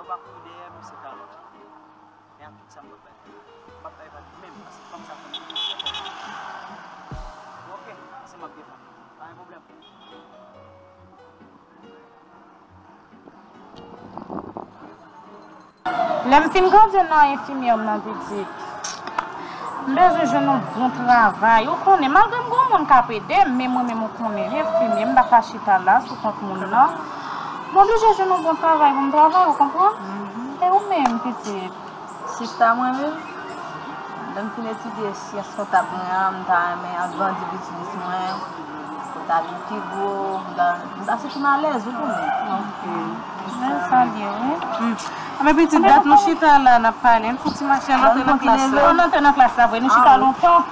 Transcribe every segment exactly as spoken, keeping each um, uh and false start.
Pa kouri dèyè m, se kalòt. Men ak tout sa, m p ap bay vag. M p ap bay vag menm, paske fanm sa fè m plis. Ok, se m ap defann. Pa gen pwoblèm. Lè m fin gradye nan enfimyè m nan pitit, m bezwen jwenn yon bon travay. Ou konnen, malgre m gen yon moun k ap ede m, men mwen menm ou konnen, enfimyè, m pa ka chita la sou kont moun nan. M oblije jwenn yon bon travay pou m travay, ou konprann? E ou menm, pitit? Sista, mwen menm, lè m fin etidye syans kontab mwen an, m ta renmen agrandi biznis mwen, pou l ta vin pi gwo, m ta, m ta santi m alèz, ou konnen. Ok. Men sa l ye, wi. Anben, pitit, dat nou chita la, n ap pale, n fouti mache, n antre nan klas la. N antre nan klas la, vre, nou chita lontan.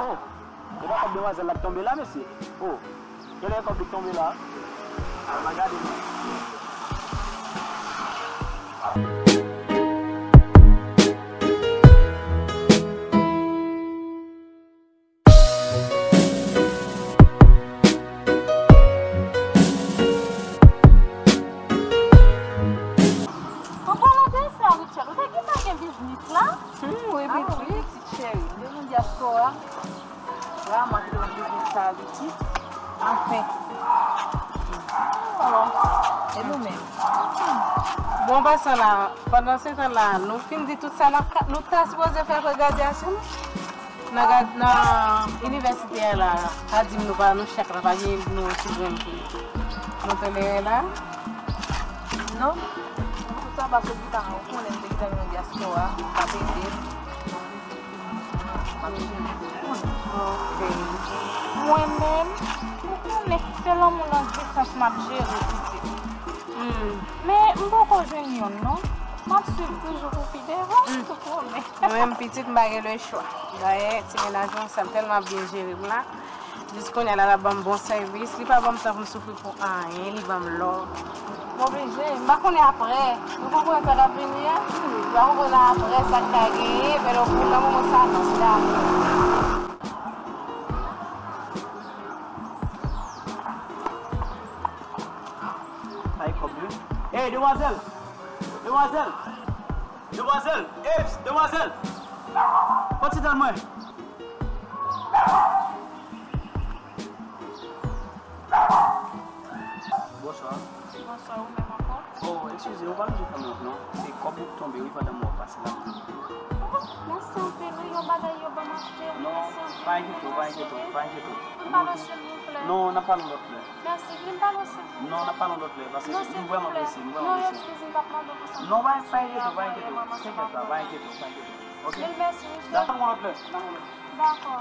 Oh, e pa kòb demwazèl la k tonbe la, mesye? Oh. Genlè kòb li k tonbe la. Al, m a gade non. An palan de sa, Richard, ou te gentan gen biznis la? Hmm, wi, pitit cheri. M te nan dyaspora. Vrèman, ki te nan biznis sa a, pitit. Anfen. Oh, e nou menm? Bon, an pasan la, pandan se tan la, nou fin di tout sa n ap ka, nou ta sipoze fè apre gradyasyon nou. Nan gad, nan inivèsite a la, pa di m nou pa, nou chak la, pa gen nou ti grenn ki monte lere la. Non. Tout sa pase ki pa, ou konnen m te gentan nan dyaspora, m t ap ede. M ap jere tout moun. Ok. Mwen menm, ou konnen, se lanmou nan egzistans m ap jere pitit. Hmm. Men, m poko jwenn youn, non. M ap swiv toujou pou pi devan, hmm, ou konnen. Mwen menm, pitit, m pa gen lechwa. Dayè, ti mennaj mwen, sa l tèlman ap byen jere m la. Jis kounye a la, l ap ban m bon sèvis. Li pa ban m tan pou m soufri pou anyen. Li ban m lò. M oblije. M pa konnen apre. Nou pa konnen sa k ap vini a. M pa konnen apre sa k ta genyen. Men lè w fin nan moman sa a, non, m dakò. Bay kòb li. Ey, demwazèl! Demwazèl! Demwazèl! Eps, demwazèl! Fò ti tann mwen! Bonswa. Bonswa, ou menm ankò? Oh, eskize, ou pa bezwen fè m wont non. Se kòb ou k tonbe, wi, pandan m wè w pase la. Oh, mèsi anpil, wi, yon bagay yo ban m achte, wi, mèsi anpil. Non, pa enkyete w, pa enkyete w, pa enkyete w. M pale w silvouplè. Non, n ap pale yon lòt lè. Mèsi, vin pale w silvouplè. Non, n ap pale yon lòt lè, paske m vrèman prese, m vrèman prese. Non, eskize, m t ap mande w pou sa. Non, pa, pa enkyete w, pa enkyete w. Tenkèt pa, pa enkyete w, pa enkyete w. Ok? Mil mèsi, wi, frè. N ap pale yon lòt lè. N ap pale yon lòt lè. Dakò.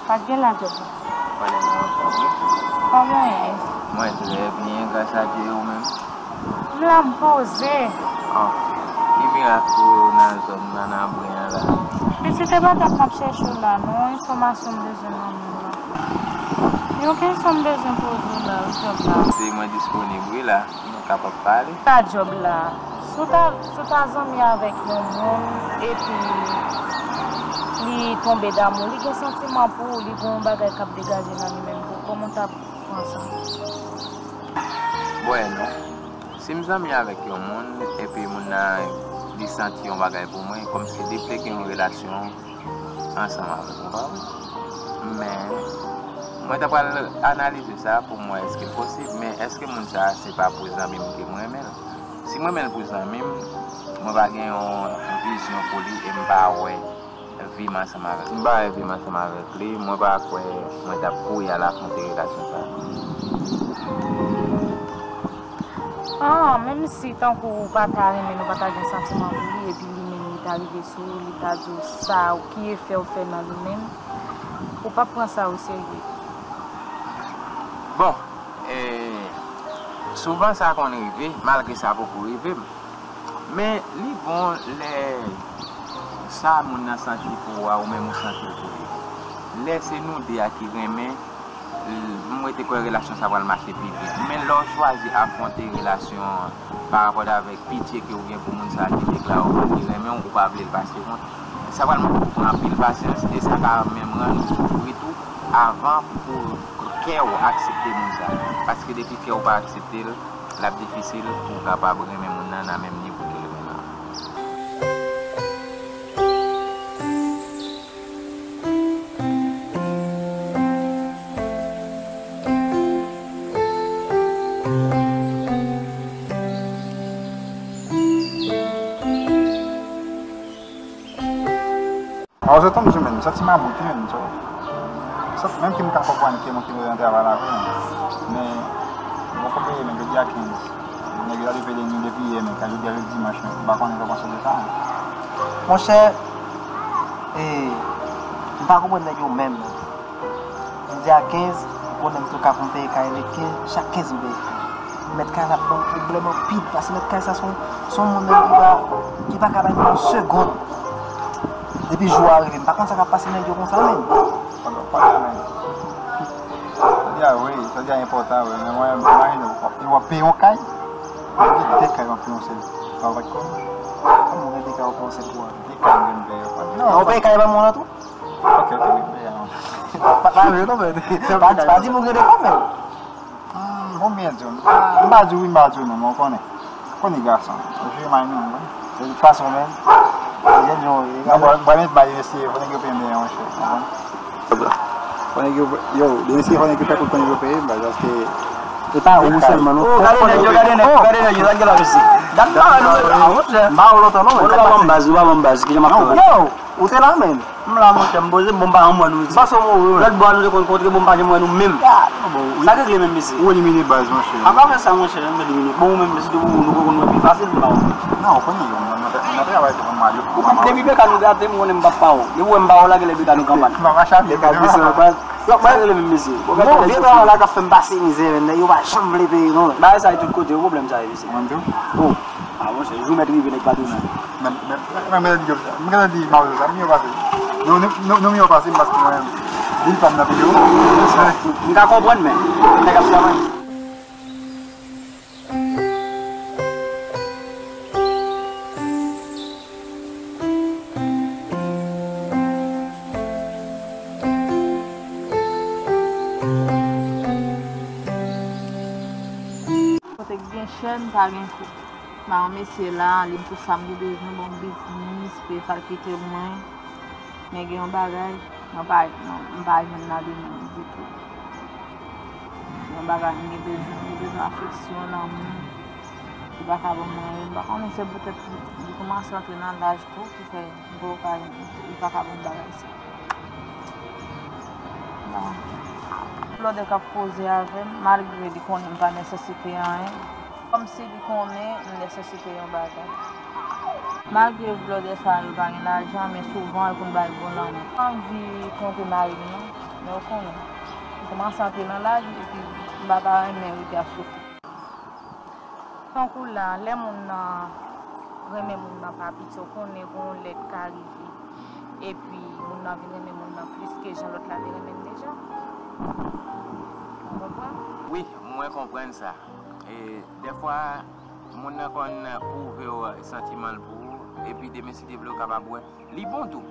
Pa t gen la, Job. Pandan nou ansanm, wi. Kòman w ye? Mwen trè byen, gras a Dye, ou menm? M la, m poze. Ah, ki mirak ou nan zòn nan, nan Abren an la? Pitit, e pa dat m ap chèche w la, non. Enfòmasyon m bezwen nan men w la. Yon kesyon m bezwen poze w la, Job la. Se mwen disponib, wi, la. Nou kapab pale. Sa Job la. Si w ta, si w ta zanmi avèk yon moun, Epi, li tonbe damou, li gen santiman pou ou, li gen yon bagay k ap degaje nan li menm pou ou. Kòman w t ap pran sa? Bwè non. Si m zanmi avèk yon moun, epi moun nan, li santi yon bagay pou mwen, kòmsi depi l gen yon relasyon ansanm avèk mwen, pa vre? Men, mwen ta pral analize sa pou m wè èske l posib, men èske moun sa a se pa pou zanmi m ke m renmen l? Si m renmen l pou zanmi m, mwen va gen yon vizyon pou li e m pa wè vi m ansanm avèk li. M pa wè vi m ansanm avèk li, mwen pa kwè mwen t ap kouri al afwonte relasyon sa a. Ah, menm si tankou ou pa ta renmen l, ou pa ta gen santiman pou li, epi li menm li ta rive sou ou, li ta di w sa, ki efè w fè nan li menm, ou p ap pran sa o serye. Bon, e, souvan sa konn rive, malgre sa poko rive m. Men li bon lè sa moun nan santi pou ou a, ou menm ou santi l pou li. Lè se nou de a ki renmen, m rete kwè relasyon sa pral mache pi byen. Men lè w chwazi afwonte relasyon an parapòt avèk pitye ke w gen pou moun sa a ki deklare w ki renmen w, ou pa vle l pase kont, sa pral mande pou w pran anpil pasyans e sa ka menm rann ou soufri tou avan pou kè w aksepte moun sa a. Paske depi kè w pa aksepte l, l ap difisil pou w kapab renmen moun nan nan menm nivo ke l renmen w. Alò, se tankou menm, m santi m about wi menm, so. Sa, menm ke m ka konprann ke moun ki bezwen travay la vre, men, men, yo poko peye, men jodi a kenz. Nèg yo ta dwe peye nèg yo depi yè, men, ka jodi a se dimanch, men, m pa konnen sa w panse de sa, men. Monchè, e, m pa konprann nèg yo menm, non. Jodi a kenz, ou konnen m tou ka pou m peye kay le kenz, chak kenz m peye kay. Mèt kay la ban m pwoblèm anpil, paske mèt kay sa se yon, se yon moun menm ki pa, ki pa ka bay m yon segonn. Depi jou a rive, m pa konn sa k ap pase nèg yo konsa menm. Pale, pale, men. Sa di a wi, sa di a enpòtan wi, men mwen, imajine w, w ap peye yon kay, w gen de kay w ap peye yon sèl. Sa w pa t konnen? Kòman w gen de kay w ap peye yon sèl kou a? De kay mwen peye yo. Non, w peye kay pa mwen an tou? Ok, ok, wi, peye an. Pa, pa vre non, men. Pa, pa di moun gen de fanm, men. Hmm, konbyen di w? M pa di w wi, m pa di w non, men w konnen. Konnen gason. Ou jwe may nou, wi. De tout fason, men. Jèn yo, non, bwa, bwa, men bay mesye, fò nèg yo peye men, monchè. Fò nèg yo, yo, mesye, fò nèg yo fè kout, fò nèg yo peye, men, paske e pa ou sèlman, non. Oh, gade nèg yo, gade nèg yo, gade nèg yo, gade nèg yo, mesye. Dat pa nou, ah, monchè. M pa ou lontan, non, men. Ou pa ban m baz, ou pa ban m baz, ki jan m ap fè? Yo! Ou te la menm? M la, monchè, m poze m, bon, m pa janm wè nou, mesye. Lòt bò a nou te konn kontre, bon, m pa janm wè nou menm. Sa k regle menm, mesye? Ou elimine baz, monchè. A pa fè sa, monchè, m elimine. Bon, ou menm, mesye, nou poko konn wè pi fasil, m pa wè. Non, ou konnen, yo, nan, nan, nan travay, se konn mal, yo. Depi beka nou gate, m konnen m p ap pa ou. Depi w wè m pa ou la, genlè beka nou kanpat. M pa mache avèk beka. Yo, pa regle menm, mesye. Bon, vye travay la k ap fè m pase mizè, men, nèg yo pa janm vle peye, non. Bagay sa e tout kote, yo pwoblèm sa ye, mesye. Mwen menm tou. Oh. Ah, monchè, jou mèt rive, nèg pa tounen. Men, men, men, men, m gentan di Mario sa, m miyo pase. Nou, nou, nou, nou miyo pase m paske mwen, vil pa m nan peyi yo. M ka konprann, men, nèg ap travay. Kote k gen chèn, pa gen kou. M a yon mesye la, li m pou sa m gen bezwen, bon biznis, pe fè l kite mwen. Men gen yon bagay, mwen pa, non, m pa jwenn nan li menm ditou. Gen yon bagay m gen bezwen, m gen bezwen afeksyon, lanmou. Li pa ka ban mwen anyen, m pa konnen se poutèt li kòmanse antre nan laj tou ki fè m poko ka, li pa ka ban m bagay sa. Bon. Blòdè k ap koze avè m, malgre li konnen m pa nesesite anyen. Kòmsi li konnen m nesesite yon bagay. Malgre blòdè sa yo pa gen lajan, men souvan yo konn bay bon lanmou. M anvi twonpe mari m non, men ou konnen, m kòmanse antre nan laj epi m pa ta renmen rete ap soufri. Tankou la, lè moun nan renmen moun nan pa piti, ou konnen gon lè k ka rive. Epi moun nan vin renmen moun nan plis ke jan lòt la te renmen l deja. Ou konprann? Wi, mwen konprann sa. E dèfwa, moun nan konn pwouve w santiman l pou ou, Epi demen, si Dye vle, w kapab wè. Li bon tou,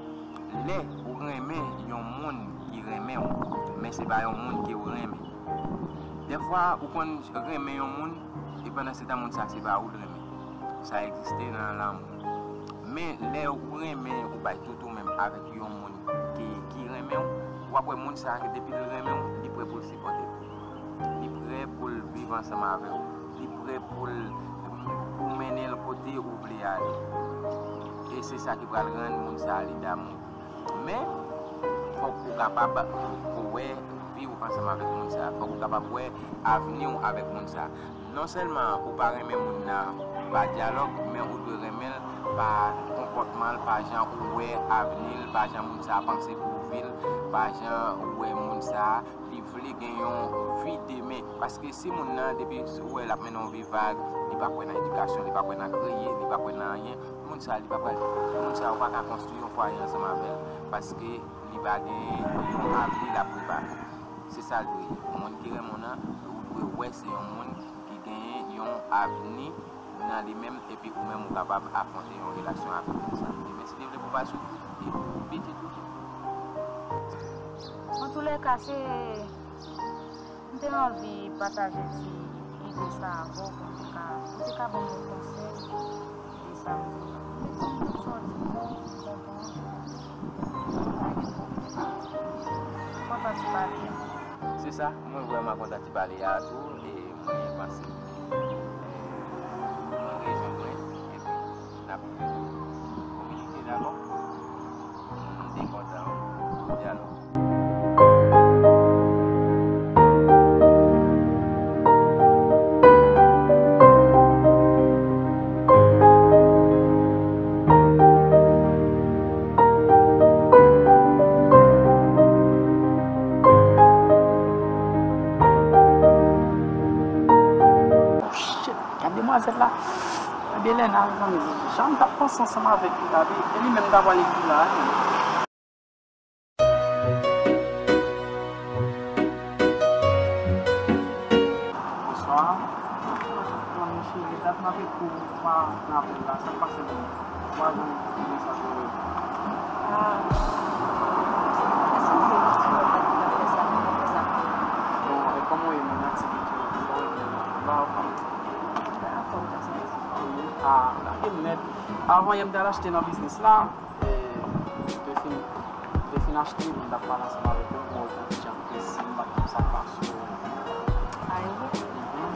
lè ou renmen yon moun ki renmen w, men se pa yon moun ke w renmen. Dèfwa, ou konn renmen yon moun, e pandan se tan, moun sa, se pa ou l renmen. Sa egziste nan lanmou. Men lè ou renmen, ou bay tout ou menm avèk yon moun ki, ki renmen w, w ap wè moun sa, depi l renmen w, li prè pou l sipòte w. Li prè pou l viv ansanm avè w. Li prè pou l, pou mennen l kote ou vle ale. E se sa ki pral rann moun sa a li damou. Men, fòk ou kapab wè vi w ansanm avèk moun sa a. Fòk ou kapab wè avni w avèk moun sa a. Non sèlman ou pa renmen moun nan pa dyalòg, men ou dwe renmen l pa konpòtman l, pa jan ou wè avni l, pa jan moun sa a panse pou vi l, pa jan ou wè moun sa a li vle gen yon vi demen. Paske si moun nan, depi ou wè l ap mennen yon vi vag, li pa kwè nan edikasyon, li pa kwè nan kreye, li pa kwè nan anyen, moun sa a, li pa pral, moun sa a, ou pa ka konstwi yon fwaye ansanm avè l. Paske li pa gen yon avni l ap prepare. Se sa l dwe ye. Moun ki renmen w nan, ou dwe wè se yon moun ki genyen yon avni nan li menm, epi ou menm ou kapab afwonte yon relasyon avèk moun sa. Demen, si Dye vle, pou w pa soufri, e pou pitit ou tou. Antoulèka, se, m te anvi pataje ti ide sa avè w pou m te ka, pou w te ka ban m yon konsèy de sa m di w la. Men kòm tout sa w di m yo, m konprann. Pa gen pwoblèm. Kontan ti pale. Se sa, mwen vrèman kontan ti pale a tou, e mwen panse, e, mwen rejwenn mwen, epi n ap kominike, dakò? M te kontan pou dyalòg. Oh, shit. Gad demwazèl la. Gade Lena, mezanmi. Jan m t ap panse ansanm avèk li la, wi. E li menm ta pral ekri la, wi. Bonswa. Bonswa, cheri. Dat m ap ekri w, m pa nan apèl la. Sa k pase menm? Ou pa janm ekri mesaj mwen yo. Ah. Eskize m, m pa t gen tan fè sa, m pa t fè sa. Bon, e kòman w ye menm, aktivite w? Kòman w ye menm? Ou pa anfòm? Mwen anfòm, sa santi. Ah, lage m nèt. Avan yè m t al achte nan biznis la. E, m te fin, m te fin achte, m t ap pale ansanm avèk ou, m wè w t on ti jan prese, m pa t konn sa k pase w. A, e vre? Mhm.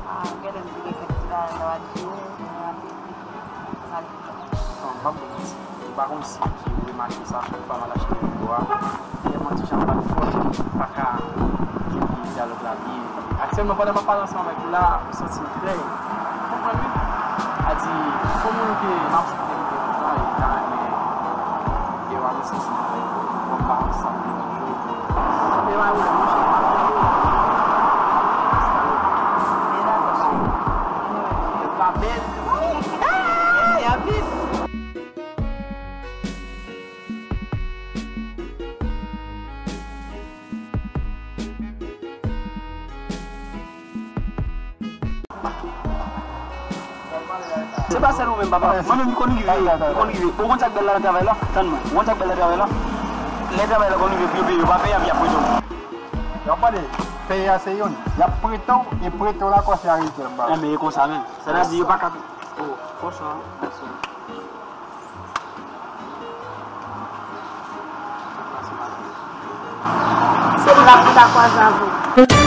A, genlè m te gen kèk ti bagay m t ap di w, m rate, malgre tou. Non, m p ap ba w manti. M pa konn si ou remake sa, chak fwa m al achte nan bouwo a, tèlman ti jan m pa t fò, m pa ka kenbe dyalòg la byen. Aktyèlman, pandan m ap pale ansanm avèk ou la, m santi m trè, ou konprann wi? A di, se yon moun ke m ap sipòte depi lontan e m ta renmen gen yon amisyonn avèk ou, bon, m pa konn sa pou mwen di w. E pa yon pwoblèm, monchè, m ap tande w. Mwen dakò, cheri. Mwen menm tou. Nèg la bèl. Mèsi anpil. Se pa sèl ou menm, papa. Mwen menm, m konn rive. M konn rive. Ou konn sa k bèl la nan travay la? Tann mwen. Ou konn sa k bèl nan travay la? Lè travay la konn rive pou yo peye, yo pa peye, y ap prete w. Y ap pale, peye a se youn. Y ap prete w, e prete w la, kò se arete l ba. Enben, e konsa menm. Sa vle di, yo pa ka. Oh, konsa, konsa. Se pou la pou ta kwaze avè w.